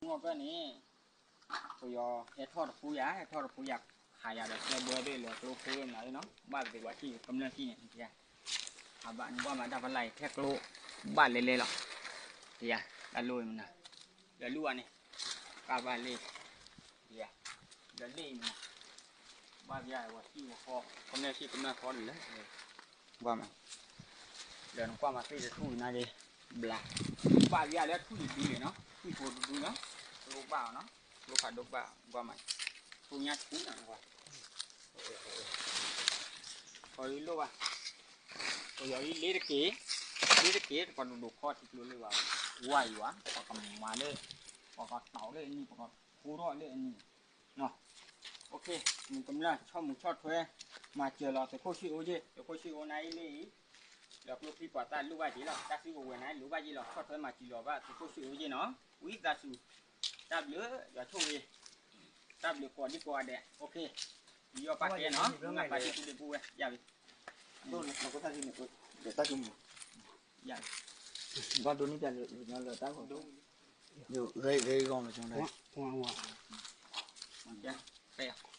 မုၢ်ကၢၢ်န့ၣ် ပယီၤဟဲထီၣ်တဖုယၤ ဟဲထီၣ်တဖုယၤ ခးယၤဒီးကျဲဘှဲသ့ၣ်လၢကျိဖိသ့ၣ်မနုၤနီၤ ဘၣ်သ့ၣ်ပှၤထံၣ်ကမျၢၢ်ထံၣ်န့ၣ် အဘၣ်နကွၢ်မးတၢ်ဖးလၢ်အံၤ ထဲကျိ ဘၣ်လဲၤလဲၤလီၤ တယၤ တၢ်လိၣ်မနုၤ ဒီးလူၢ်အန့ၣ် ကဘၣ်လ့ၣ် တယၤ ဒီးလ့ၣ်အံၤမနုၤ ဘၣ်ယၤဝဲထံၣ်ဝဲဃီ ကမျၢၢ်ထံၣ်ကမျၢၢ်ဃီလၢ ကွၢ်မး ဒီးနကွၢ်မးသ့ၣ်တထူၣ်နၤက့ၤ ဘျါ ဘၣ်ယၤလၢထူၣ်တဒုန့ၣ်နီၤ ထူၣ်ဖိတဒုနီၤ ကျိဘၣ်အီၤနီၤ ကျိဖးဒိၣ်ဘၣ် ကွၢ်မး ထူၣ်ညါဆူနီၤ ပယီၤအံၤလိၣ်ဘၣ် ပယီၤအံၤလ့တက့ၢ် လ့တက့ၢ် တကီၢ်ဒိၣ်ဒိၣ်ခီထံကျိလၢဘၣ် ဝါအံၤဝဲ ပကမၤလၢ ပကတီၢ်လၢအနံၣ် ပကဖိထီၣ်လၢအနံၣ် မုၢ်ကမျၢၢ်ဆီၣ်မုၢ်ဆီၣ်ထွဲ မၤစၢၤလီၤသုးခိၣ်ဆံၣ်အိၣ်ယ့ၣ် သုးခိၣ်ဆံၣ်အိၣ်နၤအံၤလ့အံၤ ဒီးကျိချံပှၤသၣ်လိၣ်ဘၣ်က့ၤလီၤ တၢ်စုကဝဲၤနၤအံၤလိၣ်ဘၣ်ယ့ၣ်လီၤ ဆီၣ်ထွဲမၤစၢၤလီၤဘၣ်သုးခိၣ်ဆံၣ်အိၣ်ယ့ၣ်နီၤ ဝံသးစူၤ တၢ်ဘျုး ယွၤဆိၣ်ဂ့ၤ တၢ်ဘျုးကိးဒံကိးဂၤဒဲး ယီၢ်ပာ်ကဲနီၤ မုၢ်ဂၤပာ်တံၢ်ပူၤဒ့ပူၤဝဲ ယၤဝံၤ ယၤဝံၤ ဘၣ်ဒိန့ၢ်ပျးလၢတၢ်ဂီၤ ဂဲၤဂီၤမး ကဲ